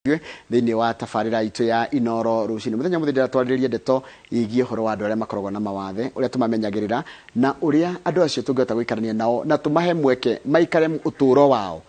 Thĩinĩ wa tabarĩra itũ ya Inoro rũcinĩ mũthenya mũthĩ, ndĩratwarĩrĩria ndeto ĩgiĩ ũhoro wa andũ arĩa makoragwo na mawathe, ũrĩa tũmamenyagĩrĩra na ũrĩa andũ acio tũngĩhota gũikarania nao na tũmahe mweke maikare ũtũũro wao.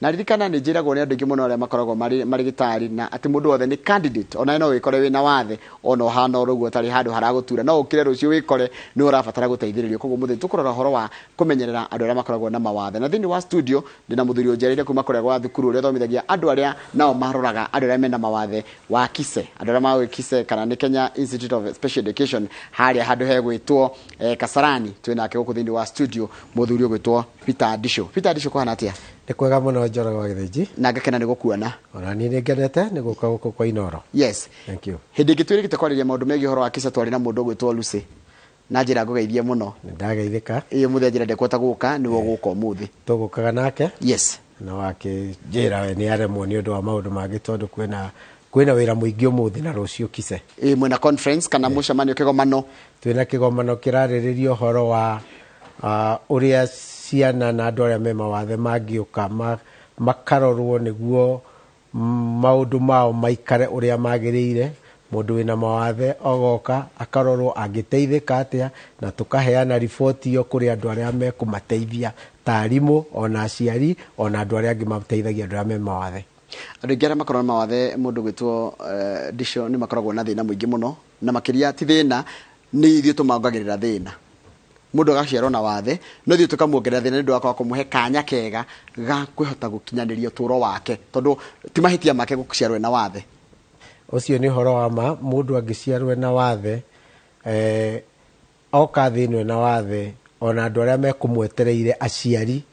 Na ririkana, nĩ njĩragwo nĩ andũ aingĩ mũno arĩa makoragwo marĩ gĩtari na atĩ mũndũ wothe nĩ candidate, onawe no wĩkore wĩna wathe, ona ũhana oro ũguo, ũtarĩ handũ haragũtura, no ũkĩre rũciũ wĩkore nĩ ũrabatara gũteithĩrĩrio. Koguo mũthĩ tũkũrora ũhoro wa kũmenyerera andũ arĩa makoragwo na mawathe, na thĩinĩ wa studio ndĩna mũthuri ũnjereire kuma kũrĩa gwa thukuru ũrĩa ũthomithagia andũ arĩa nao maroraga andũ arĩa mena mawathe wa KISE, andũ arĩa maũĩ KISE kana nĩ Kenya Institute of Special Education, harĩa handũ hegwĩtwo Kasarani. Twĩ nake gũkũ thĩinĩ wa studio mũthuri ũgwĩtwo Peter Ndisho. Peter Ndisho, kũhana atĩa? Nĩ kwega mũno, Njoroge wa Gĩthĩnji. Na ngakena nĩ gũkuona. Ona niĩ nĩ ngenete nĩ gũka gũkũ kwa Inoro. Yes. Thank you. Hĩndĩ ĩngĩ twĩrĩgĩte kwarĩria maũndũ megiĩ ũhoro wa KISE, twarĩ na mũndũ ũgwĩtwo Lucy, na njĩra ngũgeithie mũno. Nĩ ndageithĩka. Ĩĩ, mũthĩ njĩra ndekuhota gũka, nĩwe ũgũka ũmũthĩ. Tũgũkaga nake. Yes. Na wakĩnjĩra we nĩ aremwo nĩ ũndũ wa maũndũ mangĩ, tondũ kwĩna wĩra mũingĩ ũmũthĩ na rũciũ KISE. Ĩĩ, mwĩna conference kana mũcemanio, kĩgomano. Twĩna kĩgomano kĩrarĩrĩria ũhoro wa ũrĩa ciana na andũ arĩa me mawathe mangĩũka makarorwo nĩguo maũndũ mao maikare ũrĩa magĩrĩire. Mũndũ wĩna mawathe ogoka akarorwo angĩteithĩka atĩa, na tũkaheana riboti ĩyo kũrĩ andũ arĩa mekũmateithia ta arimũ, ona aciari, ona andũ arĩa angĩ mateithagia andũ arĩa me mawathe. Andũ aingĩ arĩa makoragwo na mawathe, mũndũ gwĩtwo Ndisho, nĩ makoragwo na thĩna mũingĩ mũno, na makĩria ti thĩna, nĩ ithuĩ tũmongagĩrĩra thĩna. Mũndũ agaciarwo na wathe, no ithuĩ tũkamuongerera thĩna nĩ ũndũ wa kwaga kũmũhe kanya kega ga kwĩhota gũkinyanĩria ũtũũro wake, tondũ ti mahĩtia make gũciarwo ena wathe. Ũcio nĩ ũhoro wa ma. Mũndũ angĩciarwo ena wathe, oka thĩ ĩno ena wathe, ona andũ arĩa mekũmwetereire, aciari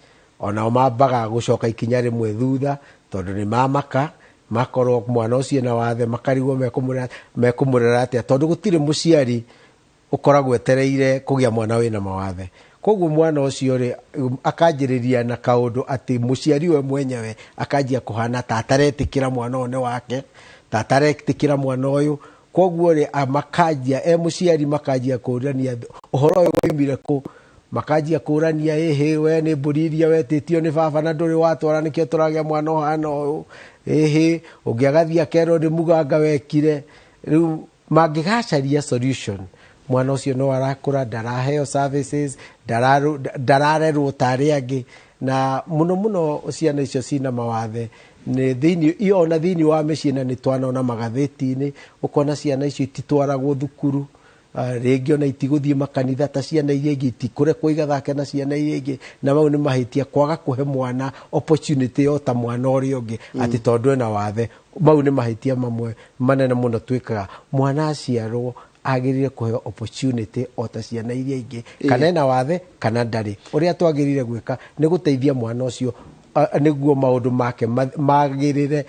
onao mambaga gũcoka ikinya rĩmwe thutha, tondũ nĩ mamaka makorwo mwana ũcio ena wathe, makarigwo mekũmũrera atĩa, tondũ gũtirĩ mũciari ũkoragwo etereire kũgĩa mwana wĩna mawathe. Koguo mwana ũcio rĩ, akanjĩrĩria na kaũndũ atĩ mũciari we mwenyewe akanjia kũhana ta ataretĩkĩra mwana ũyũ nĩ wake, ta ataretĩkĩra mwana ũyũ. Koguo rĩ, makanjia e mũciari makanjia kũrania ũhoro ũyũ waumire kũ, makanjia kũrania, ĩhĩ, we nĩ mbũri iria wetĩtio nĩ baba na ndũrĩ watwara, nĩkĩo tũragĩa mwana ũhana ũyũ, ĩhĩ, ũngĩ agathiĩ akerwo nĩ mũganga wekire. Rĩu mangĩgacaria solution, mwana ũcio no arakũra ndaraheo services, ndararerwo ta arĩa angĩ. Na mũno mũno ciana icio cina mawathe nĩ thĩinĩ iyo, ona thĩinĩ wa mĩciĩ, na nĩ twanona magathĩti-inĩ, ũkona ciana icio ititwaragwo thukuru. Rĩngĩ ona itigũthiĩ makanitha ta ciana iria ingĩ, itikũrekwo igathake na ciana iria ingĩ. Na mau nĩ mahĩtia, kwaga kũhe mwana opportunity o ta mwana ũrĩa ũngĩ atĩ tondũ ena wathe. Mau nĩ mahĩtia mamwe manene mũno twĩkaga. Mwana aciarwo agĩrĩire kũheo opportunity o ta ciana iria ingĩ, kana ena wathe kana ndarĩ. Ũrĩa twagĩrĩire gwĩka nĩ gũteithia mwana ũcio nĩguo maũndũ make magĩrĩre,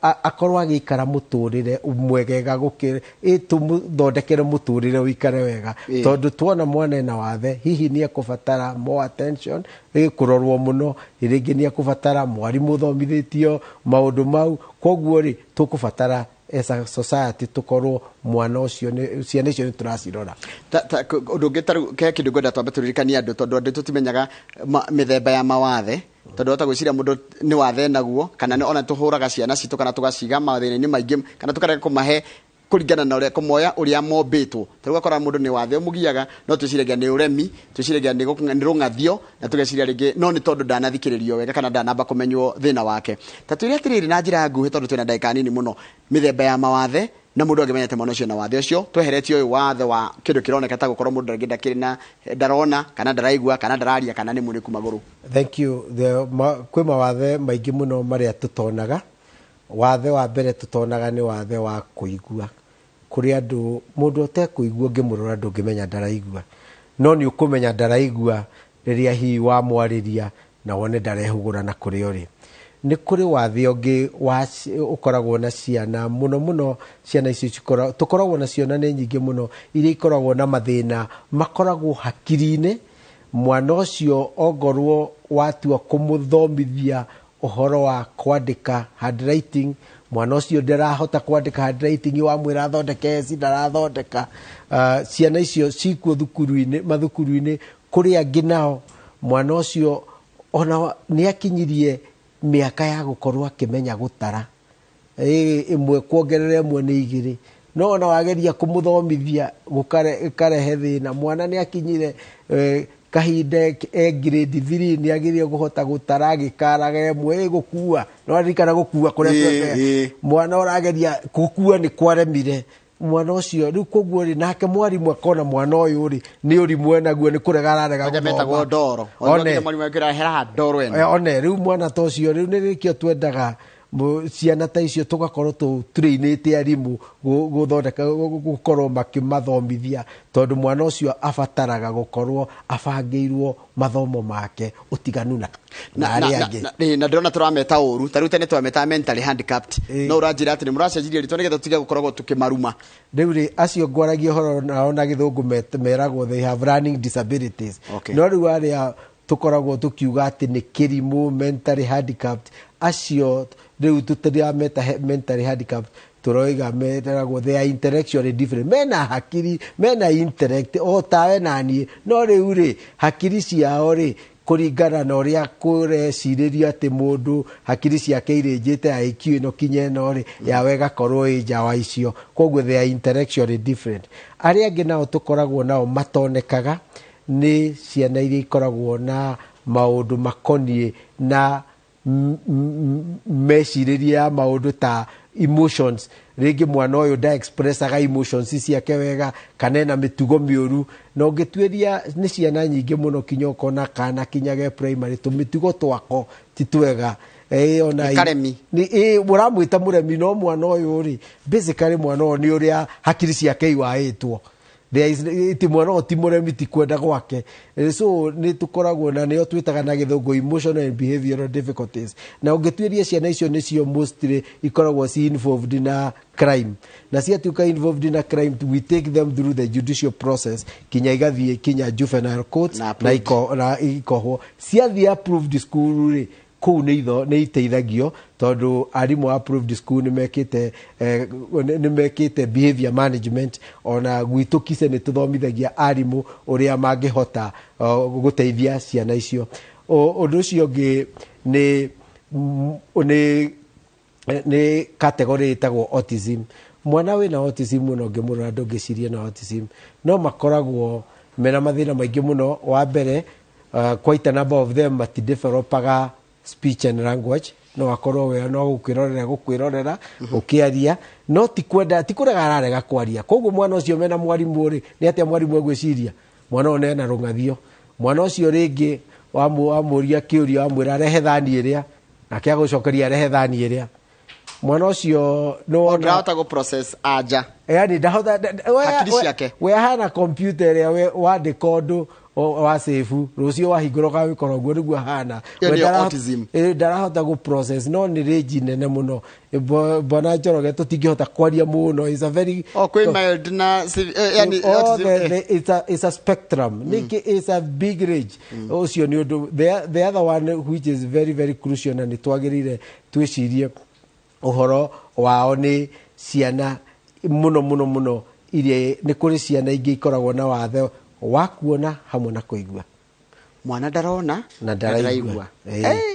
akorwo agĩikara mũtũrĩre mwegega, gũkĩra ĩ tũmũthondekere mũtũrĩre ũikare wega. Tondũ tuona mwana ena wathe, hihi nĩ ekũbatara more attention, ĩ kũrorwo mũno, rĩngĩ nĩ ekũbatara mwarimũ ũthomithĩtio maũndũ mau. Koguo rĩ, tũkũbatara as a society tũkorwo mwana ũcio ciana icio nĩ tũracirora. Ta ũndũ ũngĩ, ta rĩu ke kĩndũ ngwenda twambe tũririkanie andũ, tondũ andũ tũtimenyaga mĩthemba ya mawathe, tondũ wata gwĩciria mũndũ nĩ wathe naguo, kana ona tũhũraga ciana citũ kana tũgaciga mathĩna-inĩ maingĩ, kana tũkarega kũmahe kũringana na ũrĩa kũmoya ũrĩa mombĩtwo. Ta rĩu ũgakora mũndũ nĩ wathe ũmũgiaga, no twĩciragia nĩ ũremi, twĩciragia nĩ rũng'athio, na tũgeciria rĩngĩ no nĩ tondũ ndanathikĩrĩrio wega kana ndanamba kũmenywo thĩna wake. Ta twĩre atĩrĩrĩ na njĩra nguhĩ, tondũ twĩna ndagĩka nini mũno, mĩthemba ya mawathe na mũndũ angĩmenya atĩ mwana ũcio na wathe ũcio, tweheretie ũyũ wathe wa kĩndũ kĩroneka ta gũkorwo mũndũ rĩngĩ ndakĩrĩ na ndarona kana ndaraigua kana ndararia kana nĩ munĩku magũrũ. Thank you. Kwĩ mawathe maingĩ mũno marĩa tũtonaga. Wathe wa mbere tũtonaga nĩ wathe wa kũigua. Kũrĩ andũ, mũndũ ũtekũigua, ũngĩmũrora ndũngĩmenya ndaraigua, no nĩ ũkũmenya ndaraigua rĩrĩa hihi wamwarĩria na wone ndarehũgũra na kũrĩa ũrĩ. Nĩ kũrĩ wathe ũngĩ ũkoragwo na ciana, mũno mũno ciana icio tũkoragwo na ciana nĩ nyingĩ mũno iria ikoragwo na mathĩna makoragwo hakiri-inĩ. Mwana ũcio ongorwo watua kũmũthomithia ũhoro wa kwandĩka, handwriting, mwana ũcio ndarahota kwandĩka handwriting, wamwĩra athondeke S ndarathondeka. Ciana icio cikuo thukuru-inĩ, mathukuru-inĩ. Kũrĩ angĩ nao mwana ũcio ona nĩ akinyirie mĩaka ya gũkorwo akĩmenya gũtara. Ĩmwe kuongerera ĩmwe nĩ igĩrĩ, no ona wageria kũmũthomithia gũkarehe thĩna. Mwana nĩ akinyire kahinda e grade 3 nĩ agĩrĩire kũhota gũtara agĩkaraga ĩmwe gũkua, no aririkana gũkua kũrĩa mwana ũrageria gũkua nĩ kwaremire mwana ũcio. Rĩu koguo rĩ, nake mwarimũ akona mwana ũyũ rĩ nĩ ũrimũ enaguo, nĩ kũrega ararega gũthoma. Ndoro one mwarimu akĩra hera ndoro ĩno one. Rĩu mwana ta ũcio rĩu nĩ nĩkĩo twendaga ciana ta icio tũgakorwo tũtrainĩte arimũ gũthondeka gũkorwo makĩmathomithia, tondũ mwana ũcio abataraga gũkorwo abangĩirwo mathomo make ũtiganu na arĩa angĩ. Na ndĩrona tũrameta ũru, ta rĩu tene twametaga mentally handicapped, no ũranjĩra atĩ nĩ mũracenjirie rĩtwa nĩgetha tũtige gũkoragwo tũkĩmaruma. Rĩu rĩ, acio ngwaragia ũhoro nao na gĩthũngũ meragwo they have learning disabilities. No rĩu arĩa tũkoragwo tũkiuga atĩ nĩ kĩrimũ mentally handicapped, acio rĩu tũtirameta mentally handicapped, tũroiga meragwo they are intellectually different. Mena hakiri, mena intellect o tawe na niĩ, no rĩu rĩ hakiri ciao rĩ kũringana na ũrĩa kũrecirĩrio atĩ mũndũ hakiri ciake irĩnjĩte IQ ĩno kinya ĩno rĩ, yawe ĩgakorwo ĩ nja wa icio, koguo they are intellectually different. Arĩa angĩ nao tũkoragwo nao matonekaga nĩ ciana iria ikoragwo na maũndũ makoniĩ na mecirĩria ya maũndũ ta emotions. Rĩngĩ mwana ũyũ nda expressaga emotions ciake wega, kana ena mĩtugo mĩũru, na ũngĩtuĩria nĩ ciana nyingĩ mũno kinya ũkona kana kinya ge primary tũmĩtugo twako ti twega. Ũramwĩta mũremi, no mwana ũyũ rĩ basically mwana ũyũ nĩ ũrĩa hakiri ciake iwaĩtwo. There is ti mwana ũyũ ti mũremi, ti kwenda gwake. So nĩ tũkoragwo na nĩo twĩtaga na gĩthũngũ emotional and behavioral difficulties. Na ũngĩtuĩria ciana icio nĩcio mostly ikoragwo ci involved na crime, na ciatuĩka involved na crime we take them through the judicial process kinya igathiĩ kinya juvenile court na ikohwo. Ciathiĩ approved school rĩ, kũu nĩ iteithagio tondũ arimũ approved school nĩ mekĩte behavior management. Ona gwitũ Kise nĩ tũthomithagia arimũ ũrĩa mangĩhota gũteithia ciana icio. Ũndũ ũcio ũngĩ nĩ category ĩtagwo autism. Mwana wĩna autism mũno ũngĩmũrora ndũngĩciria na autism, no makoragwo mena mathĩna maingĩ mũno. Wa mbere, quite a number of them matidevelopaga speech and language, no akorwo we no gũkwĩrorera ũkĩaria, no ti kwenda, ti kũrega ararega kwaria. Koguo mwana ũcio mena mwarimũ rĩ, nĩ atĩa mwarimũ egwĩciria mwana ũyũ nena rũng'athio. Mwana ũcio rĩngĩ wamũria kĩũria, wamwĩra arehe thani ĩrĩa, nake agũcokeria arehe thani ĩrĩa. Mwana ũcio no ndahota gũ process anja, yani ndahota hakiri ciake. We ahana computer ĩrĩa wandĩka ũndũ wa save rũciũ wahingũra ũgagĩkora ũguo nĩguo ahana. Ndarahota gũ process, no nĩ range nene mũno. Bwana Njoroge tũtingĩhota kwaria mũno. It's a very kwĩ mild na yani autism, it's a spectrum. Nĩkĩ it's a big range. Ũcio nĩ ũndũ. The other one which is very very crucial na nĩ twagĩrĩire twĩcirie ũhoro wao nĩ ciana mũno mũno mũno iria nĩ kũrĩ ciana ingĩ ikoragwo na wathe wa kuona hamwe na kũigua. Mwana ndarona na ndaraigua,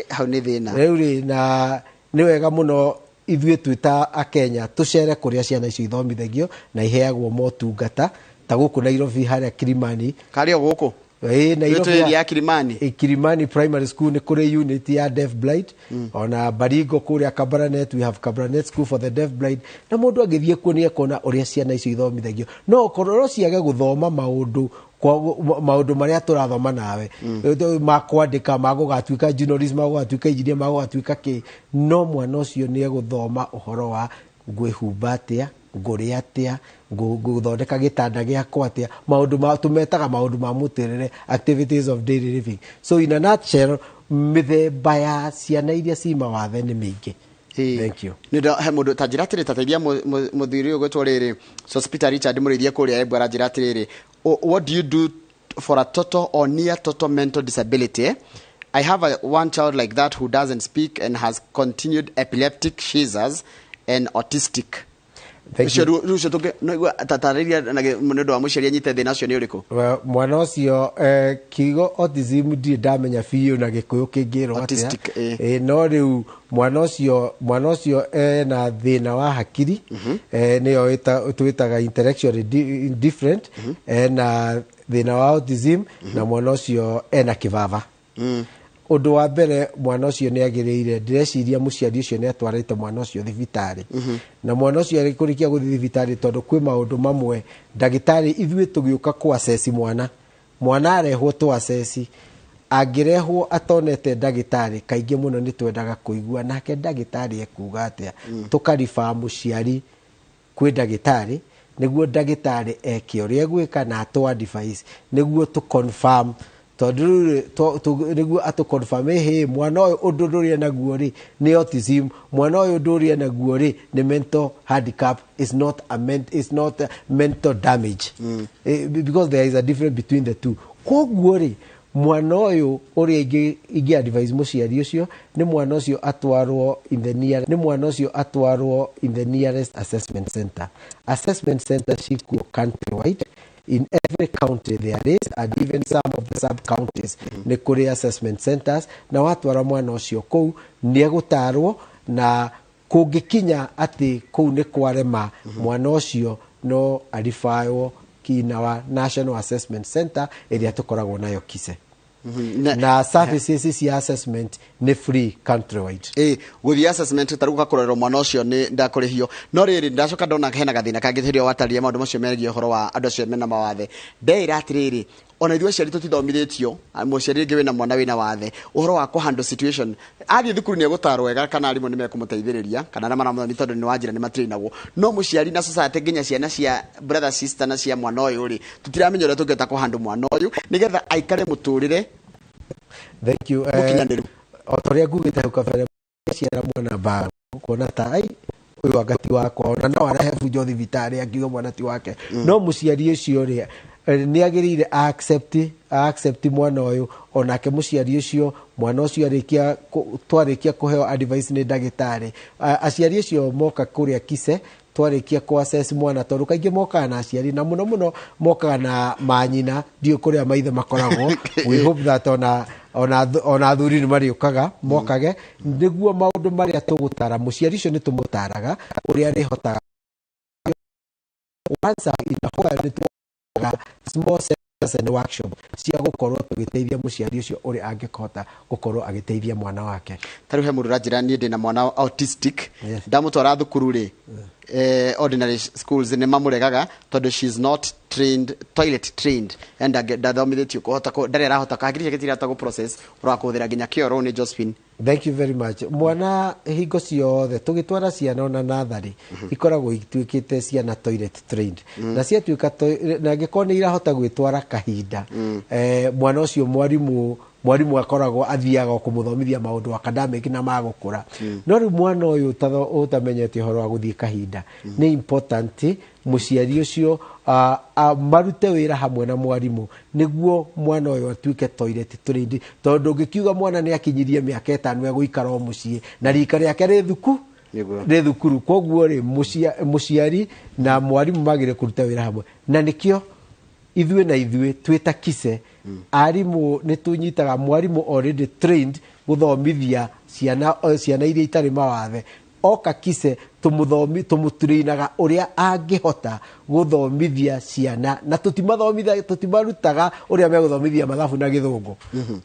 hau nĩ thĩna. Rĩu rĩ, na nĩ wega mũno ithuĩ twĩ ta Akenya tũcere kũrĩa ciana icio ithomithagio na iheagwo motungata ta gũkũ Nairobi harĩa Kilimani. Karĩ o gũkũ? Nairobi ya Kilimani. Kilimani Primary School nĩ kũrĩ unit ya deaf blind. Ona Baringo kũrĩa Kabarnet, we have Kabarnet School for the Deaf Blind. Na mũndũ agĩthiĩ kuo nĩ ekuona ũrĩa ciana icio ithomithagio. No okorwo no ciage gũthoma maũndũ maũndũ marĩa tũrathoma nawe, ma kwandĩka, ma gũgatuĩka journalist, ma gũgatuĩka engineer, ma gũgatuĩka kĩ, no mwana ũcio nĩ egũthoma ũhoro wa ngwĩhumba atĩa, ngũrĩa atĩa, ngũthondeka gĩtanda gĩakwa atĩa, maũndũ ma tũmetaga maũndũ ma mũtũrĩre, activities of daily living. So in a nutshell, mĩthemba ya ciana iria ci mawathe nĩ mĩingĩ. Thank you. Nĩ he mũndũ ta njĩra atĩrĩ, ta teithia mũthuri ũyũ gwĩtwo rĩrĩ Sospeter Richard Mũrĩithia kũrĩa Embu aranjĩra atĩrĩrĩ, what do you do for a total or near total mental disability? I have one child like that who doesn't speak and has continued epileptic seizures and autistic. Thank you. Ũcio rĩu ũcio tũngĩ no igua tatarĩria na nĩ ũndũ wa mũciari anyite thĩna ũcio nĩ ũrĩkũ? Well, mwana ũcio kiugo autism ndirĩ ndamenya biũ na gĩkũyũ kĩngĩrwo atĩa. Autistic, eh. No rĩu mwana ũcio ena thĩna wa hakiri, nĩyo twĩtaga intellectually different, ena thĩna wa autism na mwana ũcio ena kĩbaba. Ũndũ wa mbere, mwana ũcio nĩ agĩrĩire, ndĩreciria mũciari ũcio nĩ atwarĩte mwana ũcio thibitarĩ, na mwana ũcio arĩ kũrĩkia gũthiĩ thibitarĩ, tondũ kwĩ maũndũ mamwe ndagĩtarĩ ithuĩ tũgĩũka kũ assess mwana, mwana arehwo tũ assess, angĩrehwo atonete ndagĩtarĩ, kaingĩ mũno nĩ twendaga kũigua nake ndagĩtarĩ ekuga atĩa, tũkariba mũciari kwĩ ndagĩtarĩ nĩguo ndagĩtarĩ eke ũrĩa egwĩka na atũ advice nĩguo tũ confirm, tondũ rĩu rĩ, nĩguo atũ confirm, ĩhĩ, mwana ũyũ ũndũ ũrĩa naguo rĩ nĩ autism, mwana ũyũ ũndũ ũrĩa naguo rĩ nĩ mental handicap, is not a ment, is not a mental damage. Because there is a difference between the two. Koguo rĩ, mwana ũyũ ũrĩa ingĩ advise mũciari ũcio nĩ mwana ũcio atwarwo in the near, nĩ mwana ũcio atwarwo in the nearest assessment center. Assessment center cikuo countrywide, in every county there is, and even some of the sub counties nĩ kũrĩ assessment centers, na watwara mwana ũcio kũu nĩ egũtarwo, na kũngĩkinya atĩ kũu nĩ kwarema, mwana ũcio no aribaywo kinya wa National Assessment Center ĩrĩa tũkoragwo nayo Kise. Na services cia assessment nĩ free countrywide. Ĩ gũthiĩ assessment ta rĩu gakũrorerwo mwana ũcio nĩ ndakũrĩhio, no rĩrĩ ndacoka ndona hena gathĩna kangĩ hĩndĩ ĩrĩa wataririe maũndũ macio megiĩ ũhoro wa andũ acio mena mawathe, ndeĩra atĩrĩrĩ, ona ithuĩ aciari tũtithomithĩtio, mũciari rĩngĩ wĩna mwana wĩna wathe ũhoro wa kũhandle situation, athiĩ thukuru nĩ egũtarwo wega kana arimũ nĩ mekũmũteithĩrĩria kana arĩa maramũthomithia tondũ nĩ wanjĩra nĩ matrainagwo, no mũciari na society nginya ciana cia brother sister na cia mwana ũyũ rĩ, tũtiramenya ũrĩa tũngĩhota kũhandle mwana ũyũ nĩgetha aikare mũtũrĩre Thank you. mũkinyanĩru. O ta ũrĩa ngugĩte hau kabere, ciara mwana mbaru kuona ta ai ũyũ anga ti wakwa, ona no arehe bunjo thibitarĩ akiuga mwana ti wake, no mũciari ũcio rĩ nĩ agĩrĩire accept mwana ũyũ. Onake mũciari ũcio, mwana ũcio arĩkia twarĩkia kũheo advice nĩ ndagĩtarĩ, aciari acio moka kũrĩa Kise, twarĩkia kũ assess mwana, tondũ kaingĩ mokaga na aciari na mũno mũno mokaga na manyina, ndiũ kũrĩa maithe makoragwo. We hope that ona athuri nĩ marĩũkaga mokage nĩguo maũndũ marĩa tũgũtara mũciari ũcio nĩ tũmũtaraga ũrĩa arĩhotaga. Once in a while nĩ tuoyaga small sessions and workshop cia gũkorwo tũgĩteithia mũciari ũcio ũrĩa angĩhota gũkorwo agĩteithia mwana wake. Ta rĩu he mũndũ ũranjĩra, niĩ ndĩna mwana autistic, ndamũtwara thukuru rĩ, ordinary schools nĩ mamũregaga tondũ she is not trained, toilet trained, and ndathomithĩtio kũhota ndarĩ arahota, hakiri ciake citirahota gũ process ũhoro wa kũhũthĩra nginya kĩoro. Nĩ Josephine. Thank you very much. Mwana hingo ciothe tũgĩtwara ciana ona natharĩ ikoragwo ituĩkĩte ciana toilet trained, na ciatuĩka na angĩkorwo nĩ irahota gwĩtwara kahinda, mwana ũcio mwarimũ akoragwo athiaga o kũmũthomithia maũndũ academic na magũkũra. No rĩu mwana ũyũ ũtamenyete ũhoro wa gũthiĩ kahinda, nĩ important mũciari ũcio marute wĩra hamwe na mwarimũ nĩguo mwana ũyũ atuĩke toilet trained, tondũ ũngĩkiuga mwana nĩ akinyirie mĩaka 5 egũikara o mũciĩ na rika rĩake rĩ thuku rĩ thukuru. Koguo rĩ, mũciari na mwarimũ magĩrĩire kũruta wĩra hamwe, na nĩkĩo ithuĩ na ithuĩ twĩ ta Kise arimũ nĩ tũnyitaga mwarimũ already trained gũthomithia ciana, ciana iria itarĩ mawathe, oka Kise tũmũthomi tũmũtrainaga ũrĩa angĩhota gũthomithia ciana, na tũtimathomithia, tũtimarutaga ũrĩa megũthomithia mathabu na gĩthũngũ,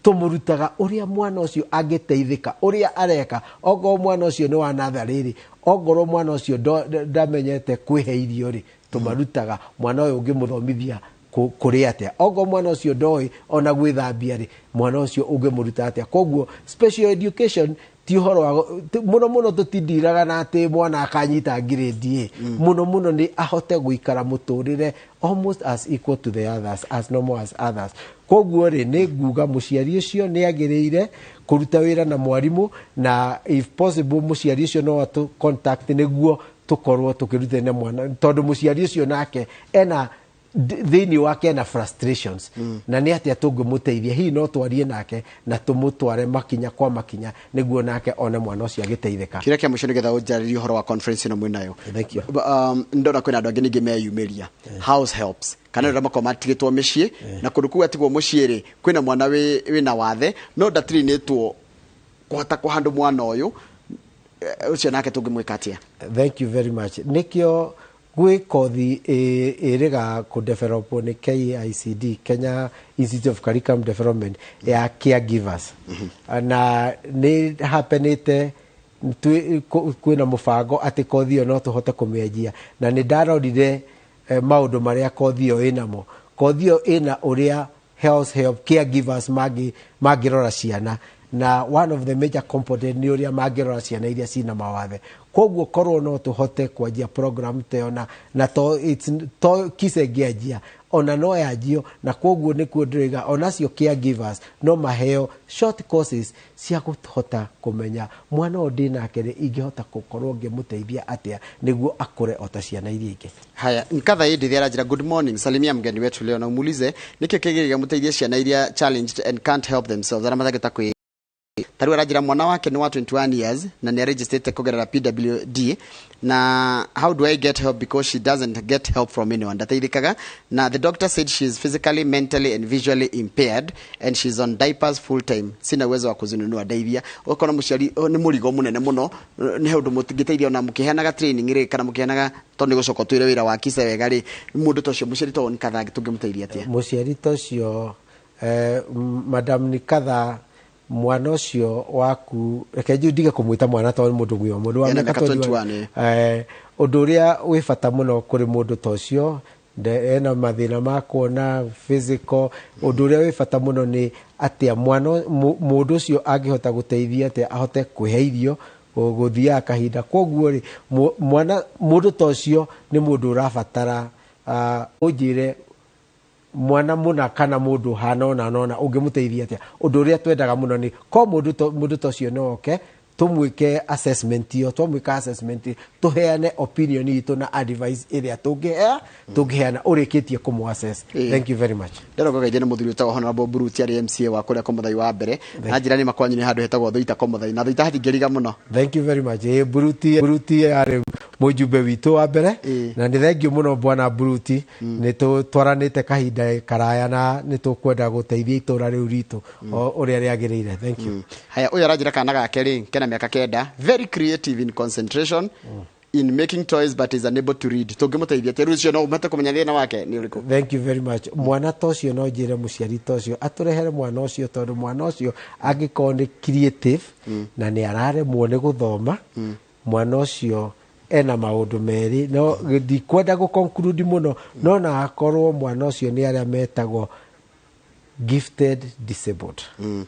tũmũrutaga ũrĩa mwana ũcio angĩteithĩka ũrĩa areka. Ongorwo mwana ũcio nĩ wa natharĩ rĩ, ongorwo mwana ũcio ndamenyete kwĩhe irio rĩ, tũmarutaga mwana ũyũ ũngĩmũthomithia kũrĩa atĩa. Ongorwo mwana ũcio ndoĩ ona gwĩthambia rĩ, mwana ũcio ũngĩmũruta atĩa. Koguo special education ti ũhoro wa mũno mũno tũtindiraga na atĩ mwana akanyita ngirĩndi ĩ, mũno mũno nĩ ahote gũikara mũtũrĩre almost as equal to the others, as normal as others. Koguo rĩ, nĩ nguga mũciari ũcio nĩ agĩrĩire kũruta wĩra na mwarimũ, na if possible mũciari ũcio no atũ contact nĩguo tũkorwo tũkĩrutania mwana, tondũ mũciari ũcio nake ena Thĩinĩ wake na frustrations, na nĩ atĩa tũngĩmũteithia? Hihi no twarie nake na tũmũtware makinya kwa makinya nĩguo nake one mwana ũcio agĩteithĩka. Kĩrĩa kĩa mũico nĩgetha ũnjarĩrie ũhoro wa conference ĩno mwĩnayo. Thank you. Ndona kwĩna andũ angĩ ningĩ meyumĩria, house helps kana arĩa makoragwo matigĩtwo mĩciĩ, na kũndũ kũu atigwo mũciĩ rĩ, kwĩna mwana wĩna wathe no ndatirĩnĩtwo kũhota kũhandũ mwana ũyũ. Ũcio nake tũngĩmwĩka atĩa? Thank you very much. Nĩkĩo gwĩ kothi ĩrĩga kũdevelopwo nĩ KICD, Kenya Institute of Curriculum Development, ya caregivers, na nĩ happenĩte kwĩna mũbango atĩ kothi ĩyo no tũhote kũmĩanjia, na nĩ ndarorire maũndũ marĩa kothi ĩyo ĩnamo. Kothi ĩyo ĩna ũrĩa health help caregivers mangĩrora ciana, na one of the major component nĩ ũrĩa mangĩrora ciana iria cina mawathe. Koguo korwo no tũhote kwanjia program ta ĩyo, na to, it's, to KISE ĩngĩanjia ona no yanjio, na koguo nĩkuo ndĩroiga onacio caregivers no maheo short courses cia kũhota kũmenya mwana ũyũ ndĩ nake rĩ, ingĩhota gũkorwo ngĩmũteithia atĩa nĩguo akũre o ta ciana iria ingĩ. Haya, nkatha hĩndĩ ĩrĩa aranjĩra, "Good morning, salimia mgeni wetu leo na umuulize nĩkĩ kĩgĩrĩga mũteithie ciana iria challenged and can't help themselves, arĩa matangĩhota kwĩ tarĩu." Aranjĩra mwana wake nĩ wa 21 years na nĩ aregistrĩte kũgerera PWD, na how do I get help because she doesn't get help from anyone, ndateithĩkaga, na the doctor said she is physically, mentally and visually impaired and she's on diapers full time. Sina uwezo wa kuzinunua, ndeithia. Ũkona mũciari, oh, nĩ mũrigo mũnene mũno. Nĩ ũndũ mũtingĩteithia ona mũkĩheanaga training rĩ, kana mũkĩheanaga, tondũ nĩ gũcoka twĩre wĩra wa KISE wega rĩ, mũndũ ta ũcio, mũciari ta ũyũ nĩ katha tũngĩmũteithia atĩa? Mũciari ta ũcio, madam Nikatha, mwana ũcio waku, reke nju ndige kũmwĩta mwana tondũ nĩ mũndũ mũgima, mũndũ wa Ena mĩaka mĩaka 21. 21. Ũndũ ũrĩa wĩ bata mũno kũrĩ mũndũ ta ũcio, ena mathĩna ma kuona physical, ũndũ ũrĩa wĩ bata mũno nĩ atĩa mwana mũndũ ũcio angĩhota gũteithia atĩa ahote kwĩhe irio, gũthiaga kahinda. Koguo rĩ, mwana mũndũ ta ũcio nĩ mũndũ ũrabatara, ũnjĩre mwana mũna kana mũndũ hana ona nona ũngĩmũteithia atĩa. Ũndũ ũrĩa twendaga mũno nĩ ko mũndũ ta ũcio no oke tũmwĩke assessment ĩyo. Twamwĩka assessment ĩyo, tũheane opinion itũ na advice ĩrĩa tũngĩheana ũrĩkĩtie kũmũ assess. Thank you very much. Ndĩroka geithia nĩ mũthuri wĩtagwo Honorable Buruti, arĩ MCA wa kũrĩa Komothai wa mbere, na njĩra nĩ makwanyu nĩ handũ hetagwo Thũita Komothai, na Thũita hatingĩriga mũno. Thank you very much. Buruti arĩ mũjumbe witũ wa mbere. Na nĩ thengiũ mũno bwana Buruti, nĩ tũtwaranĩte kahinda karaya na nĩ tũkwenda gũteithia itũra rĩu ritũ o ũrĩa rĩagĩrĩire. Thank you. Haya, ũyũ aranjĩra kana gake rĩ kena mĩaka 9, very creative in concentration in making toys but is unable to read. Tũngĩmũteithia atĩa? Rĩu ũcio no ũmate kũmenya thĩna wake nĩ ũrĩkũ? Thank you very much. Mwana ta ũcio, no njĩre mũciari ta ũcio atũrehere mwana ũcio, tondũ mwana ũcio angĩkorwo nĩ creative na nĩ araremwo nĩ gũthoma, mwana ũcio ena maũndũ merĩ. No ndikwenda gũ conclude mũno, no na akorwo mwana ũcio nĩ arĩa metagwo gifted disabled,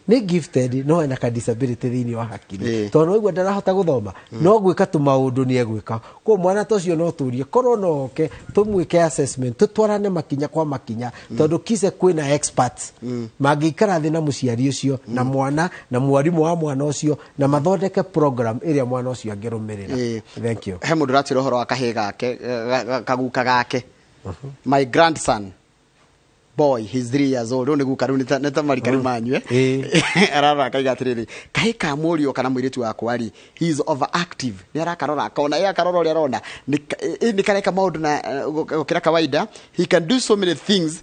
nĩ gifted no ena ka disability thĩinĩ wa hakiri, tondũ no ndarahota gũthoma, no gwĩka tũmaũndũ nĩ egwĩka. Koguo mwana ta ũcio no tũrie korwo no oke tũmwĩke assessment, tũtwarane makinya kwa makinya, tondũ KISE kwĩna experts mangĩikara thĩ na mũciari ũcio na mwana na mwarimũ wa mwana ũcio na mathondeke program ĩrĩa mwana ũcio angĩrũmĩrĩra. Thank you. He mũndũ ũratwĩra ũhoro wa kahĩĩ gake, kaguka gake, "My grandson boy, he's 3 years old." Rĩu nĩ guka, rĩu nĩ ta marika rĩu manyue. Ararora akaiga atĩrĩrĩ, kahĩĩ ka mũriũ kana mũirĩtu wakwa rĩ, he is overactive, nĩ arakarora akona, ĩ akarora ũrĩa arona nĩ kareka maũndũ na gũkĩra kawaida. He can do so many things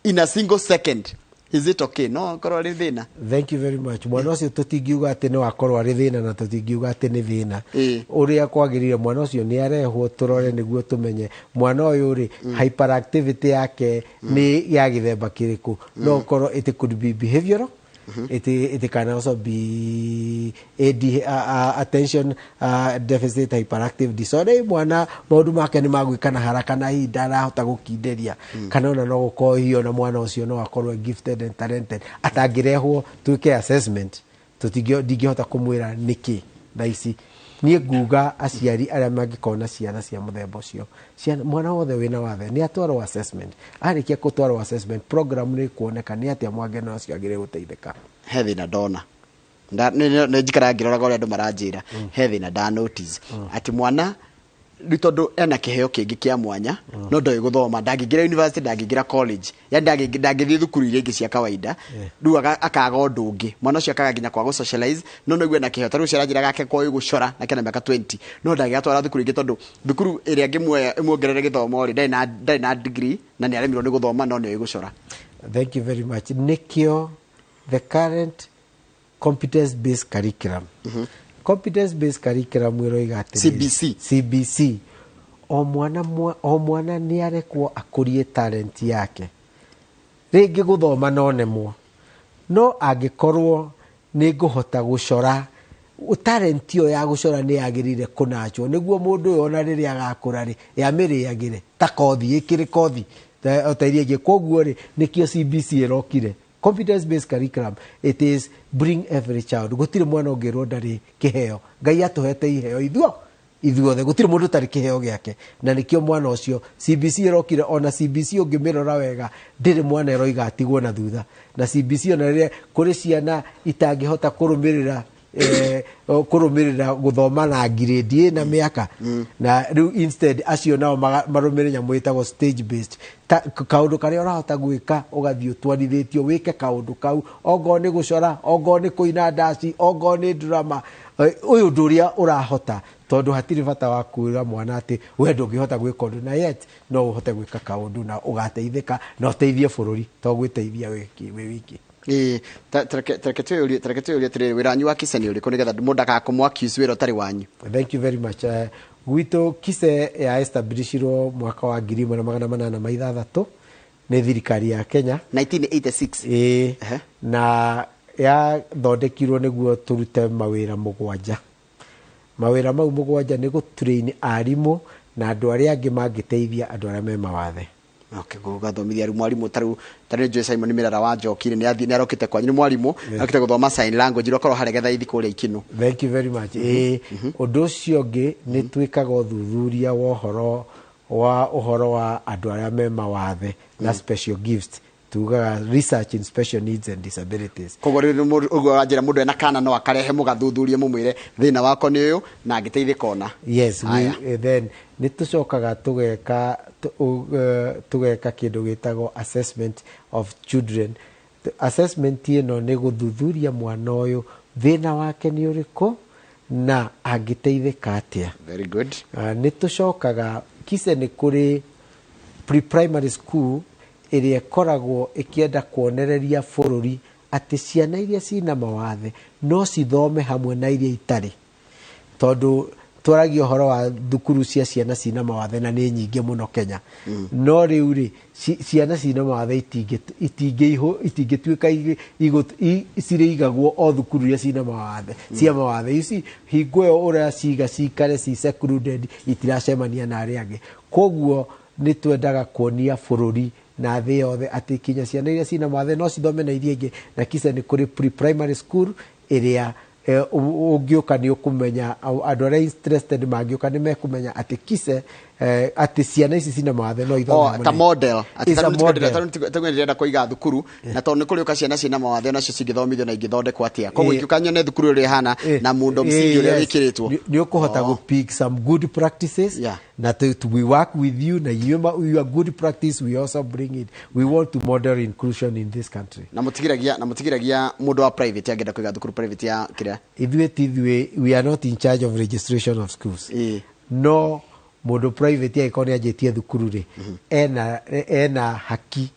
in a single second. Is it okay? No korwo arĩ thĩna? Thank you very much. Mwana ũcio tũtingiuga atĩ no akorwo arĩ thĩna na tũtingiuga atĩ nĩ thĩna. Ũrĩa kwagĩrĩire, mwana ũcio nĩ arehwo tũrore nĩguo tũmenye mwana ũyũ rĩ, hyperactivity yake nĩ ya gĩthemba kĩrĩkũ. No ũkorwo it could be behavioral, it can also be AD, attention deficit hyperactive disorder. Ĩ mwana maũndũ make nĩ magwĩka na haraka na hihi ndarahota gũkindĩria, kana ona no gũkorwo hihi ona mwana ũcio no akorwo e gifted and talented atangĩrehwo twĩke assessment. Ndingĩhota kũmwĩra nĩkĩ thaa ici. Niĩ nguga aciari arĩa mangĩkorwo na ciana cia mũthemba ũcio, ciana, mwana wothe wĩna wathe nĩ atwarwo assessment. Arĩkia gũtwarwo assessment, program nĩ kuoneka nĩ atĩa mwangeno ũcio agĩrĩire gũteithĩka. He thĩna ndona. Nĩ njikaraga ngĩroraga ũrĩa andũ maranjĩra. He thĩna nda notice atĩ mwana Rĩu tondũ ena kĩheo kĩngĩ kĩa mwanya, no ndoĩ gũthoma, ndangĩingĩra university, ndangĩingĩra college, yani ndangĩthiĩ thukuru iria ingĩ cia kawaida. Rĩu akaga ũndũ ũngĩ, mwana ũcio akaga nginya kwaga gũ-socialize, no noiguo ena kĩheo. Ta rĩu ũcio aranjĩra gake koĩ gũcora na kena mĩaka 20, no ndangĩgatwara thukuru ingĩ tondũ thukuru ĩrĩa ĩngĩmuoya ĩmuongerere gĩthomo rĩ, ndarĩ na degree na nĩ aremirwo nĩ gũthoma, no nĩoĩ gũcora. Thank you very much. Nĩkĩo the current competence based curriculum, competence based curriculum ĩroiga atĩrĩrĩ, CBC. CBC, o mwana nĩ arekwo akũrie talent yake. Rĩngĩ gũthoma no nemwo, no angĩkorwo nĩ ngũhota gũcora, talent ĩyo ya gũcora nĩ yagĩrĩire kũnachwo nĩguo mũndũ ũyũ ona rĩrĩa agakũra rĩ, yamĩrĩagĩre ta kothi ĩkĩrĩ kothi ta iria ingĩ. Koguo rĩ, nĩkĩo CBC ĩrokire, competence based curriculum. It is bring every child. Gũtirĩ mwana ũngĩrwo ndarĩ kĩheo. Ngai atũhete iheo ithuothe, gũtirĩ mũndũ ũtarĩ kĩheo gĩake, na nĩkĩo mwana ũcio CBC ĩrokire. Ona CBC ũngĩmĩrora wega, ndĩrĩ mwana ĩroiga atigwo na thutha. Na CBC ona rĩrĩa kũrĩ ciana itangĩhota kũrũmĩrĩra kũrũmĩrĩra gũthoma na ngirĩndi ĩna mĩaka, na rĩu instead acio nao marũmĩrĩre nyamũ ĩtagwo stage based. Kaũndũ karĩa ũrahota gwĩka, ũgathiĩ ũtwarithĩtio wĩke kaũndũ kau, ongorwo nĩ gũcora, ongorwo nĩ kũina ndaci, ongorwo nĩ drama, ũyũ ũndũ ũrĩa ũrahota, tondũ hatirĩ bata wa kwĩra mwana atĩ we ndũngĩhota gwĩka ũndũ, na yet no ũhote gwĩka kaũndũ na ũgateithĩka na ũteithie bũrũri, to gwĩteithia wĩ wiki. Ĩĩ, tareke twĩyũrie atĩrĩrĩ, wĩra wanyu wa KISE nĩ ũrĩkũ, nĩgetha mũndũ ndagakũmũ accuse wĩra ũtarĩ wanyu? Thank you very much. Gwitũ KISE ya establishirwo mwaka wa 1886 nĩ thirikari ya Kenya. 1986? Ĩĩ. Ehe. Na yathondekirwo nĩguo tũrute mawĩra mũgwanja. Mawĩra mau mũgwanja nĩ gũtrain arimũ na andũ arĩa angĩ mangĩteithia andũ arĩa me mawathe. Okay, gũgathomithia rĩu mwarimũ tarĩu njũĩ Simon Mĩrara wa Njoki nĩ athiĩ, nĩ arokĩte kwanyu, nĩ mwarimũ arokĩte gũthoma sign language, rĩu akorwo harĩa Gethaithi kũrĩa Ikinu. Thank you very much. Ĩĩ, ũndũ ũcio ũngĩ nĩ twĩkaga ũthuthuria wa ũhoro wa andũ arĩa me mawathe na special gifts, tugaga research in special needs and disabilities. Koguo rĩu ũguo wanjĩra mũndũ ena kana no akarehe, mũgathuthurie, mũmwĩre thĩna wako nĩ ũyũ na angĩteithĩka ona. Yes, we, Aya. then nĩ tũcokaga tũgeka kĩndũ gĩtagwo assessment of children. The assessment ĩno nĩ gũthuthuria mwana ũyũ thĩna wake nĩ ũrĩkũ na angĩteithĩka atĩa. Very good. Nĩ tũcokaga KISE nĩ kũrĩ pre-primary school ĩrĩa ĩkoragwo ĩkĩenda kuonereria bũrũri atĩ ciana iria cina mawathe no cithome hamwe na iria itarĩ, tondũ twaragia ũhoro wa thukuru cia ciana cina mawathe na nĩ nyingĩ mũno Kenya. No rĩu rĩ, ciana cina mawathe itingĩtuĩka cirĩigagwo o thukuru iria cina mawathe, cia mawathe. You see, hingo ĩyo ũraciga cikare ci secluded, itiracemania na arĩa angĩ. Koguo nĩ twendaga kuonia bũrũri na thĩ yothe atĩ kinya ciana iria cina mawathe no cithome na iria ingĩ. Na KISE nĩ kũrĩ pre-primary school ĩrĩa ũngĩũka nĩ ũkũmenya, andũ arĩa interested mangĩũka nĩ mekũmenya atĩ KISE, atĩ ciana ici cina mawathe no ithome Oh, hamwe ta model. It's a model. Tarĩu ndĩrenda kũiga thukuru, na tondũ nĩ kũrĩũka ciana ciĩna mawathe onacio cingĩthomithio na ingĩthondekwo atĩa, koguo ingĩũka nyone thukuru ũrĩa ĩhana na mũndũ msingi ũrĩa wĩkĩrĩtwo. Nĩ ũkũhota gũ pick some good practices na we work with you na your good practice we also bring it. We want to model inclusion in this country. Na mũtigiragia mũndũ wa private angĩenda kũiga thukuru private ya kĩrĩa? Ithuĩ ti ithuĩ, we are not in charge of registration of schools. No mũndũ private angĩkorwo nĩ anjĩtie thukuru rĩ, ena haki,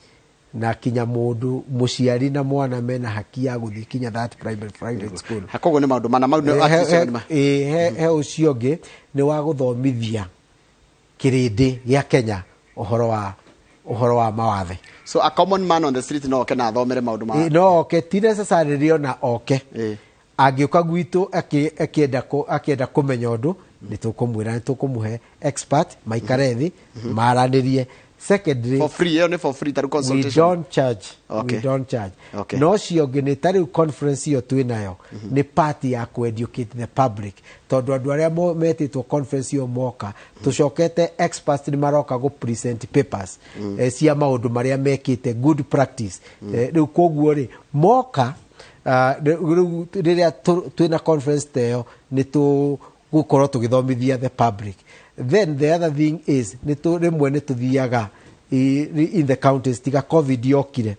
na kinya mũndũ mũciari na mwana mena haki ya gũthiĩ kinya that private school. Koguo nĩ maũndũ mana mau nĩ He ũcio ũngĩ nĩ wa gũthomithia kĩrĩndĩ gĩa Kenya ũhoro wa mawathe. So a common man on the street no oke na athomere maũndũ ma No oke, ti necessarily ona oke. Angĩũka gwitũ akĩenda kũmenya ũndũ, nĩ tũkũmwĩra, nĩ tũkũmũhe expert maikare thĩ maranĩrie. Secondly, For free? Ĩyo nĩ for free tarĩu we consultation? don't charge. We don't charge. No ũcio ũngĩ nĩ tarĩu conference ĩyo twĩ nayo nĩ part ya kũ-educate the public, tondũ andũ arĩa metĩtwo conference ĩyo moka, tũcokete experts nĩ maroka gũ present papers cia maũndũ marĩa mekĩte, good practice. Rĩu koguo rĩ, moka, rĩu rĩrĩa twĩna conference ta ĩyo, nĩ tũgũkorwo tũgĩthomithia the public. Then the other thing is rĩmwe nĩ tũthiaga in the counties, tiga COVID yokire,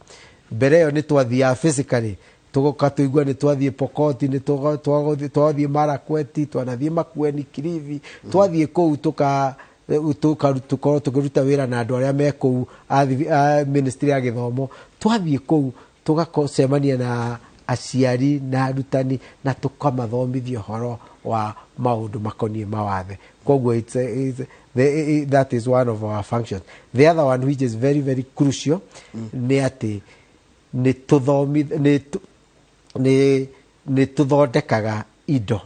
mbere ĩyo nĩ twathiaga physically, tũgoka tũigua nĩ twathiĩ Pokoti, nĩ twathiĩ Marakweti, twanathiĩ Makueni, Kilifi, twathiĩ kũu tũkorwo tũkĩruta wĩra na andũ arĩa me kũu a ministry ya gĩthomo. Twathiĩ kũu tũgacemania na aciari na arutani na tũkamathomithia ũhoro wa maũndũ makoniĩ mawathe. Koguo that is one of our functions. The other one, which is very very crucial, nĩ atĩ nĩ tũthondekaga indo.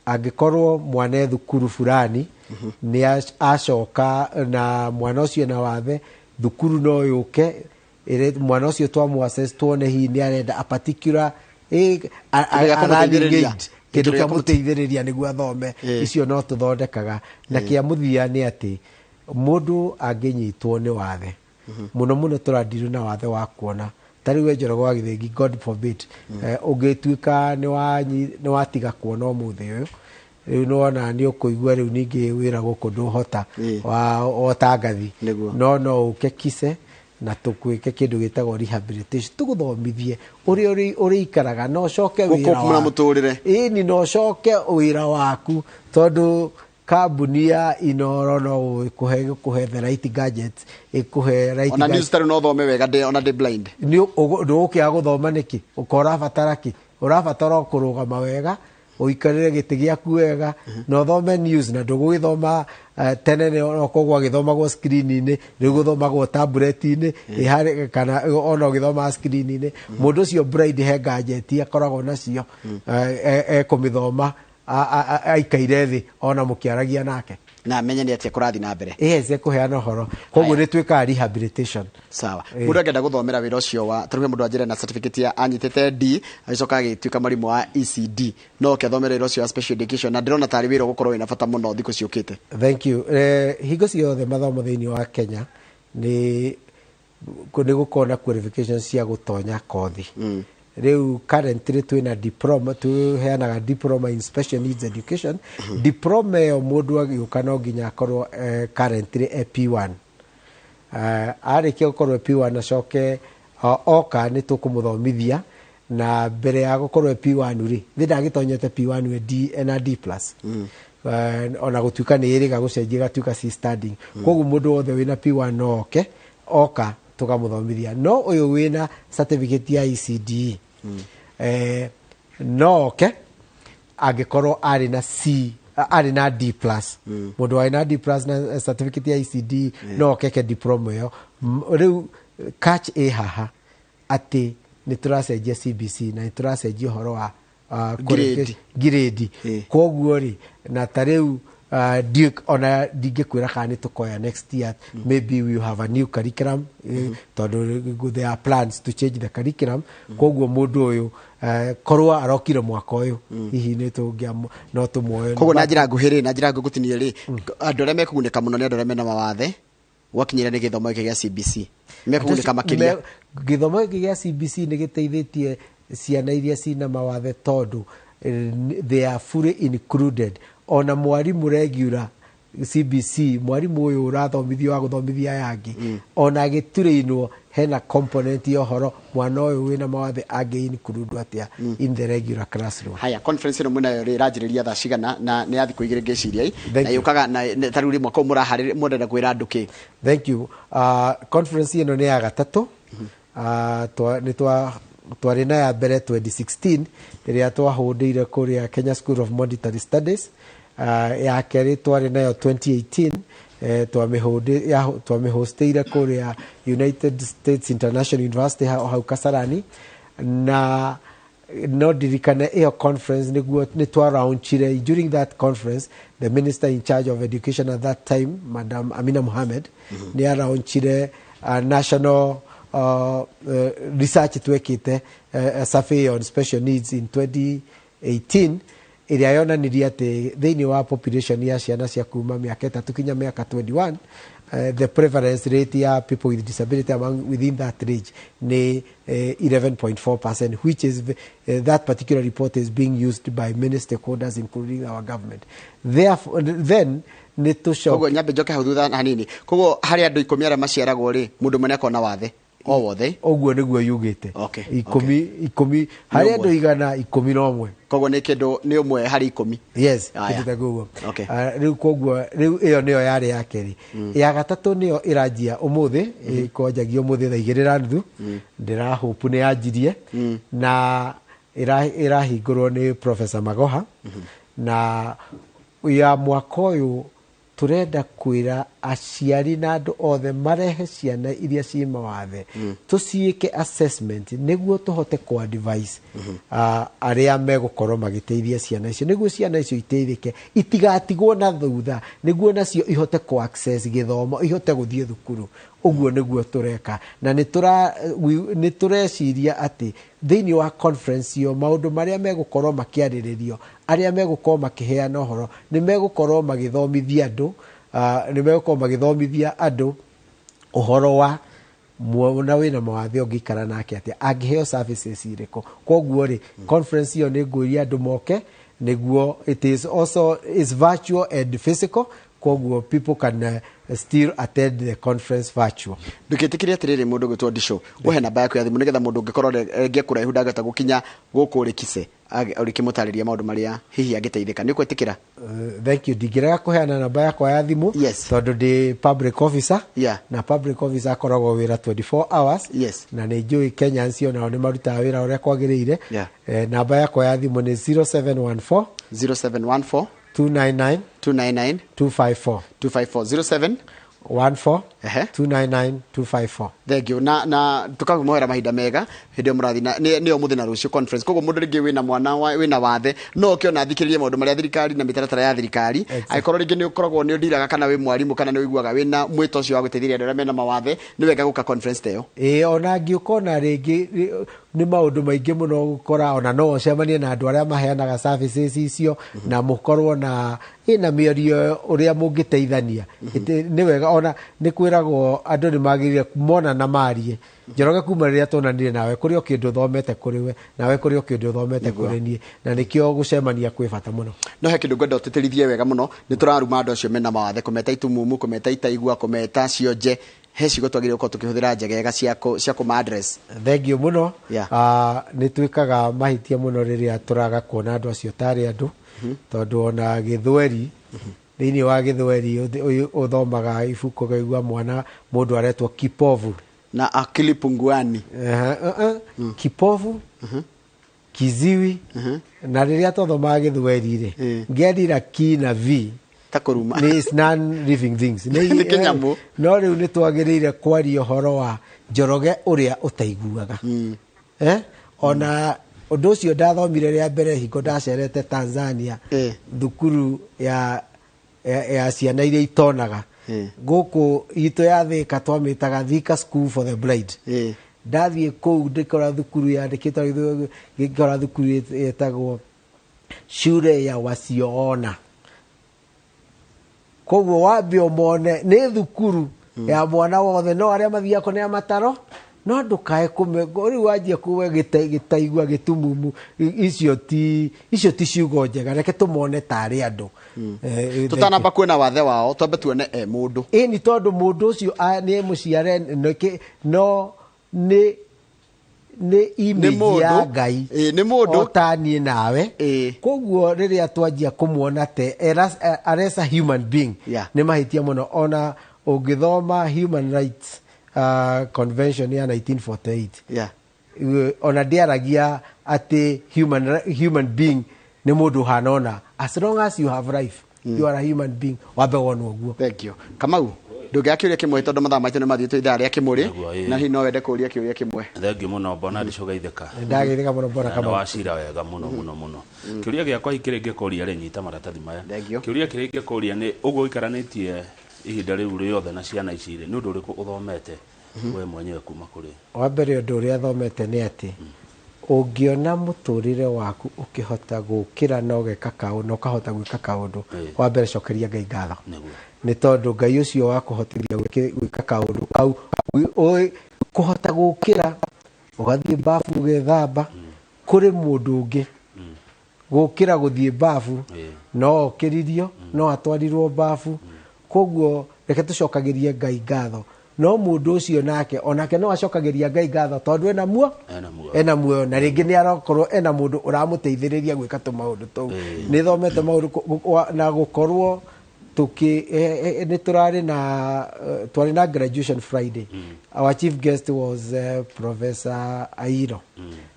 Angĩkorwo mwana e thukuru fulani nĩ acoka na mwana ũcio na wathe, thukuru no yũke ĩre mwana ũcio twamũ assess tuone hihi nĩ arenda a particular Kĩndũ gĩa learning kũmũteithĩrĩria. aid, kĩndũ Kĩndũ kĩa gĩa mũteithĩrĩria nĩguo athome. Icio no tũthondekaga. Na kĩa mũthia nĩ atĩ mũndũ angĩnyitwo nĩ wathe, mũno mũno tũrandirwo na wathe wa kuona, ta rĩu we Njoroge wa Gĩthĩngi, God forbid, ũngĩtuĩka nĩ watiga kuona ũmũthĩ ũyũ, rĩu nĩwona nĩ ũkũigua rĩu ningĩ wĩra gũkũ ndũhota wa ũtangathi. Nĩguo. No ũke kise na tũkwĩke kĩndũ gĩtagwo rehabilitation, tũgũthomithie ũrĩa ũrĩikaraga na ũcoke Gũkũ wĩra na waku. mũtũrĩre. Ĩni, na ũcoke wĩra waku, tondũ kambuni ya Inoro no ĩkũhe the right gadgets, ĩkũhe right Ona gadgets. news tarĩu no thome wega ndĩ ona ndĩ blind. Nĩ ndũgũkĩaga gũthoma nĩkĩ? Ũka ũrabatara kĩ? Ũrabatara o kũrũgama wega, ũikarĩre gĩtĩ gĩaku wega na ũthome news, na ndũgũgĩthoma tene nĩ okorwo gwagĩthomagwo screen-inĩ, rĩu gũthomagwo tablet-inĩ, kana ona ũgĩthomaga screen-inĩ. Mũndũ ũcio blind he gadget akoragwo nacio, ekũmĩthoma aikaire thĩ ona mũkĩaragia nake. Na amenye nĩ atĩa kũrathiĩ na mbere. Yes, ekũheana ũhoro. Koguo nĩ twĩkaga rehabilitation. Sawa. Mũndũ angĩenda gũthomera wĩra ũcio wa tarĩu he mũndũ anjĩra na certificate ya anyitĩte D, agĩcoka agĩtuĩka mwarimũ wa ECD, no oke athomere wĩra ũcio wa special education, na ndĩrona tarĩ wĩra ũgũkorwo wĩna bata mũno thikũ ciũkĩte. Thank you. Hingo ciothe mathomo thĩinĩ wa Kenya nĩ gũkorwo na qualifications cia gũtonya kothi. Rĩu currently twĩna diploma, tũheanaga diploma in special needs education. Diploma ĩyo mũndũ agĩũka no nginya akorwo currently e P1. Arĩkia gũkorwo e P1 acoke oka nĩ tũkũmũthomithia, na mbere ya gũkorwo e P1 rĩ, thĩ ndagĩtonyete P1 e D, ena D plus. Ona gũtuĩka nĩ ĩrĩga gũcenjia ĩgatuĩka C standing. Koguo mũndũ wothe wĩna P1 no oke, oka tũkamũthomithia. No ũyũ wĩna certificate ya ECDE, no oke angĩkorwo arĩ na C, arĩ na D plus. Mũndũ warĩ na D plus na certificate ya ECD no okeke diploma ĩyo. Rĩu catch ĩ haha atĩ nĩ tũracenjia CBC na nĩ tũracenjia ũhoro wa Grade. Grade. Koguo rĩ, na ta rĩu ona ndingĩkwĩra kana nĩ tũkoya next year, maybe we have a new curriculum, tondũ there are plans to change the curriculum. Koguo mũndũ ũyũ korwo arokire mwaka ũyũ, hihi nĩ tũngĩa no tũmuoe. Koguo na njĩra nguhĩ rĩ, na njĩra nguhĩ gũtinie rĩ, andũ arĩa mekũgunĩka mũno nĩ andũ arĩa mena mawathe gwakinyĩra nĩ gĩthomo gĩkĩ gĩa CBC, mekũgunĩka makĩria. Gĩthomo gĩkĩ gĩa CBC nĩ gĩteithĩtie ciana iria cina mawathe, tondũ they are fully included. Ona mwarimũ regular CBC, mwarimũ ũyũ ũrathomithio wa gũthomithia aya angĩ, ona agĩturĩinwo hena component ya ũhoro mwana ũyũ wĩna mawathe angĩ include atĩa in the regular classroom. Haya, conference ĩno mwĩnayo rĩ, ĩranjĩrĩria thaa cigana, na nĩ ya thikũ igĩrĩ ngĩciria, Thank na you. yũkaga na ta rĩu rĩ, mwaka ũyũ mũraharĩrĩ mũrenda kwĩra andũ kĩ? Thank you. Conference ĩno nĩ ya gatatũ. Nĩ twarĩ na ya mbere 2016 ĩrĩa twahũndĩire kũrĩa Kenya School of Monetary Studies. Ya kerĩ twarĩ nayo 2018, twamĩhostĩire kũrĩa United States International University hau Kasarani. Na no ndirikane ĩyo conference nĩguo nĩ twaraunchire. During that conference, the minister in charge of education at that time, Madam Amina Mohamed, nĩ araunchire national research twekĩte, a survey on special needs in 2018, ĩrĩa yonanirie atĩ thĩinĩ wa population ya ciana cia kuma mĩaka 3 kinya mĩaka 21, the prevalence rate ya people with disability among within that range nĩ 11.4%, which is that particular report is being used by many stakeholders including our government. Therefore, then Nĩ tũcoke. Koguo nyambe njoke hau thutha hanini. Koguo harĩ andũ 10 arĩa maciaragwo rĩ, mũndũ ũmwe nĩakorwo na wathe o wothe. Ũguo nĩguo yugĩte. Okay, 10 harĩ andũ 111. Koguo nĩ kĩndũ nĩ ũmwe harĩ 10. Yes, Aya. kĩndũ ta ũguo. Okay. Rĩu koguo rĩu ĩyo nĩyo yarĩ ya kerĩ. Ya gatatũ nĩyo ĩranjia ũmũthĩ, ĩkwanjagia ũmũthĩ thaa 2:30. Ndĩrahope nĩ yanjirie. Na ĩrahingũrwo nĩ Professor Magoha. Na ya mwaka ũyũ tũrenda kwĩra aciari na andũ othe marehe ciana iria ciĩ mawathe, tũciĩke assessment nĩguo tũhote kũ advise arĩa megũkorwo magĩteithia ciana icio, nĩguo ciana icio iteithĩke, itigatigwo na thutha, nĩguo nacio ihote kũ access gĩthomo, ihote gũthiĩ thukuru. Ũguo nĩguo tũreka. Na nĩ tũreciria atĩ thĩinĩ wa conference ĩyo maũndũ marĩa megũkorwo makĩarĩrĩrio, arĩa megũkorwo makĩheana ũhoro, nĩ megũkorwo magĩthomithia andũ, nĩ megũkorwo magĩthomithia andũ ũhoro wa mwana wĩna mawathe ũngĩikara nake atĩa, angĩheo services irĩkũ. Koguo rĩ, conference ĩyo nĩ ngũria andũ moke, nĩguo it is also is virtual and physical, koguo people can still attend the conference virtual. Ndũkĩtĩkĩrie atĩrĩrĩ mũndũ gwĩtwo Ndicũ, ũhe namba yaku ya thimũ nĩgetha mũndũ ũngĩkorwo rĩngĩ kũraihu ndangĩhota gũkinya gũkũ ũrĩkise, ũrĩkĩmũtarĩria maũndũ marĩa hihi angĩteithĩka. Nĩ ũkwĩtĩkĩra? Thank you. Ndingĩrega kũheana namba yakwa ya thimũ, Yes. tondũ ndĩ public officer, Yeah. na public officer akoragwo wĩra 24 hours, Yes. na nĩ njũĩ Kenyans onao nĩ marutaga wĩra ũrĩa kwagĩrĩire. Yeah. Namba yakwa ya thimũ nĩ 0714 0714 299 299 254. 254. 07 14 Ehe. 299 254. Thank you. Na tukamuhera mahinda mega hindi ĩyo mũrathiĩ na nĩyo mũthĩ na rũciũ conference. Koguo mũndũ rĩngĩ wĩna mwana wĩna wathe no oke ona athikĩrĩrie maũndũ marĩa thirikari na mĩtaratara ya thirikari. Exactly. Angĩkorwo rĩngĩ nĩ ũkoragwo nĩ ũndiraga kana wĩ mwarimũ kana nĩ ũiguaga wĩna mwĩto ũcio wa gũteithĩrĩria andũ arĩa mena mawathe, nĩ wega gũka conference ta ĩyo. Ĩĩ, ona angĩũka ona rĩngĩ nĩ maũndũ maingĩ mũno gũkora, ona no ũcemanie na andũ arĩa maheanaga services icio, na mũkorwo na ĩna mĩario ũrĩa mũngĩteithania. Nĩ wega ona nĩ kwĩragwo andũ nĩ magĩrĩire mona na marie. Njoroge kuma rĩrĩa tuonanire nawe kũrĩ o kĩndũ ũthomete kũrĩ we, nawe kũrĩ o kĩndũ ũthomete kũrĩ niĩ, na nĩkĩo gũcemania kwĩ bata mũno. No he kĩndũ ngwenda ũtĩtĩrithie wega mũno, nĩ tũraruma andũ acio mena mawathe, kũmeta itumumu, kũmeta itaigua, kũmeta cionje, he ciugo twagĩrĩirwo gũkorwo tũkĩhũthĩra njegega cia kũma address. Thank you mũno. Yeah. Nĩ twĩkaga mahĩtia mũno rĩrĩa tũraga kuona andũ acio tarĩ andũ, tondũ ona gĩthweri, thĩinĩ wa gĩthweri ũthomaga ibuku ũkaigua mwana mũndũ aretwo kipovu. Na akili punguani. Kipovu, kiziwi, na rĩrĩa twathomaga gĩthweri rĩ, ngĩarira ki na v Ta kũruma. Nĩ is non living things. Nĩ kĩnyamũ. No rĩu nĩ twagĩrĩire kwaria ũhoro wa Njoroge ũrĩa ũtaiguaga. Ona ũndũ ũcio ndathomire rĩa mbere hingo ndacerete Tanzania, thukuru ya ciana iria itonaga. Gũkũ itũ ya Thika twamĩtaga Thika School for the Blind. Ndathiĩ kũu ndĩkora thukuru yandĩkĩtwo, ngĩkora thukuru ĩtagwo Shule ya Wasioona. Koguo wambe ũmone nĩ thukuru ya mwana wothe, no arĩa mathiaga kũnea mataro, no ndũkae rĩu wanjia kuga gĩtaigua gĩtumumu, icio ti ciugo njega, reke tũmone tarĩ andũ. Tũtanamba kuona wathe wao, twambe tuone e mũndũ. Ĩni, tondũ mũndũ ũcio nĩ mũciare, no nĩ image ya Ngai. Nĩ mũndũ. O ta niĩ nawe. Koguo rĩrĩa twanjia kũmuona te as a human being, nĩ mahĩtia mũno. Ona ũngĩthoma Human Rights Convention ya 1948, ona ndĩaragia atĩ human being nĩ mũndũ ũhana ona. As long as you have life, you are a human being. Wambe wonwo ũguo. Thank you. Kamau, ndũngĩaga kĩũria kĩmwe tondũ mathaa maitũ nĩ mathiĩte ithaa rĩa kĩmũrĩ, Nĩguo, ĩĩ. na hihi no wende kũũria kĩũria kĩmwe. Thank you mũno, mbona ndicũgeithĩka. Ndagĩrĩka mũno, mbona Na Kamau. wacira wega mũno mũno mũno. Kĩũria gĩakwa kĩrĩa ingĩkũria rĩ, nyita maratathi maya. Thank you. Kĩũria kĩrĩa ingĩkũria nĩ ũguo ũikaranĩtie ihinda rĩu rĩothe na ciana ici rĩ, nĩ ũndũ ũrĩkũ ũthomete we mwenyewe kuma kũrĩ? Wa mbere ũndũ ũrĩa thomete nĩ atĩ ũngĩona mũtũrĩre waku ũkĩhota gũkĩra na ũgeka kaũndũ, na ũkahota gwĩka kaũndũ, wa mbere cokeria Ngai ngatho. Nĩ tondũ Ngai ũcio wa kũhotithia gwĩka kaũndũ kau, kũhota gũkĩra, ũgathiĩ bafu ũgethamba, kũrĩ mũndũ ũngĩ Gũkĩra gũthiĩ babu, no okĩririo, no atwarirwo babu. Koguo reke tũcokagĩrie Ngai ngatho, no mũndũ ũcio nake onake no acokagĩria Ngai ngatho tondũ ena muo, Ena muoyo. Ena muoyo, na rĩngĩ nĩ arakorwo ena mũndũ ũramũteithĩrĩria gwĩka tũmaũndũ tũu. Nĩ thomete maũndũ na gũkorwo tuki nĩ tũrarĩ na twarĩ na graduation Friday. Our chief guest was Professor Airo,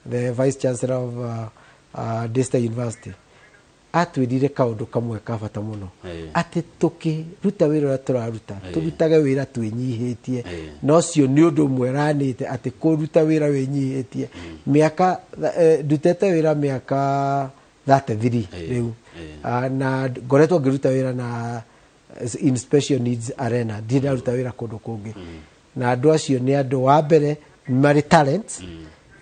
the vice chancellor of Daystar University. Atwĩrire kaũndũ kamwe ka bata mũno, atĩ tũkĩruta wĩra ũrĩa tũraruta, tũrutage wĩra twĩnyihĩtie. Na ũcio nĩ ũndũ ũmwe ranĩte atĩ kũruta wĩra wĩnyihĩtie. Mĩaka ndutĩte wĩra mĩaka 33 rĩu. Na ngoretwo ngĩruta wĩra na in special needs arena, ndirĩ ndaruta wĩra kũndũ kũngĩ. Na andũ acio nĩ andũ wa mbere marĩ talents,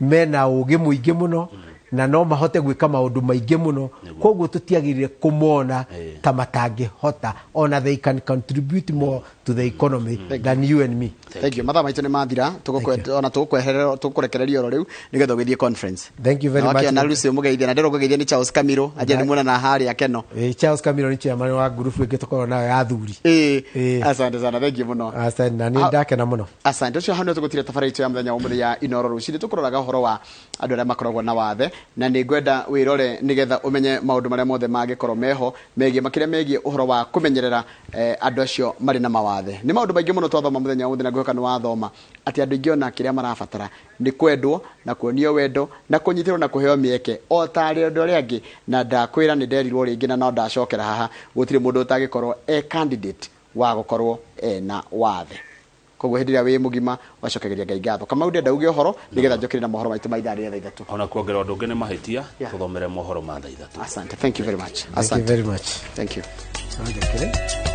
mena ũgĩ mũingĩ mũno, na no mahote gwĩka maũndũ maingĩ mũno. Koguo tũtiagĩrĩire kũmona ta matangĩhota. Ona they can contribute more to the economy than you and me. Thank you. Mathaa maitũ nĩ mathira. Ona tũgũkweherera, tũgũkũrekereria oro rĩu nĩgetha ũgĩthiĩ conference. Thank you very much. Na Lucy mũgeithie, na ndĩrwo kũgeithia nĩ Charles Kamiro anjĩra nĩ muona na harĩa Keno. Charles Kamiro nĩ chairman wa ngurubu ĩngĩ tũkoragwo nayo ya athuri. Asante sana, thank you mũno. Asante, na nĩ ndakena mũno. Asante. Ũcio hau nĩ tũgũtira tabarĩra itũ ya mũthenya wa ũmũthĩ ya Inoro rũcinĩ. Tũkũroraga ũhoro wa andũ arĩa makoragwo na wathe, na nĩ ngwenda wĩrore nĩgetha ũmenye maũndũ marĩa mothe mangĩkorwo meho megiĩ, makĩria megiĩ ũhoro wa kũmenyerera andũ acio marĩ na mawathe. Nĩ maũndũ maingĩ mũno twathoma mũthenya wa ũmũthĩ, na ngwĩhoka nĩ wathoma atĩ andũ aingĩ ona kĩrĩa marabatara nĩ kwendwo na kuonio wendo na kũnyitĩrwo na kũheo mĩeke o ta arĩa andũ arĩa angĩ. Na ndakwĩra nĩ nderirwo rĩngĩ na no ndacokera haha, gũtirĩ mũndũ ũtangĩkorwo e candidate wa gũkorwo ena wathe. Koguo hĩndĩ ĩrĩa wĩ mũgima wacokagĩria Ngai ngatho. Kamau, ndenda uge ũhoro nĩgetha njũkĩre na mohoro maitũ ma ithaa rĩa thaa 3. Ona kuongerera ũndũ ũngĩ nĩ mahĩtia. Tũthomere mohoro ma thaa 3. Asante, thank you very much. Thank you Asante. very much. Thank you. Njũkĩre.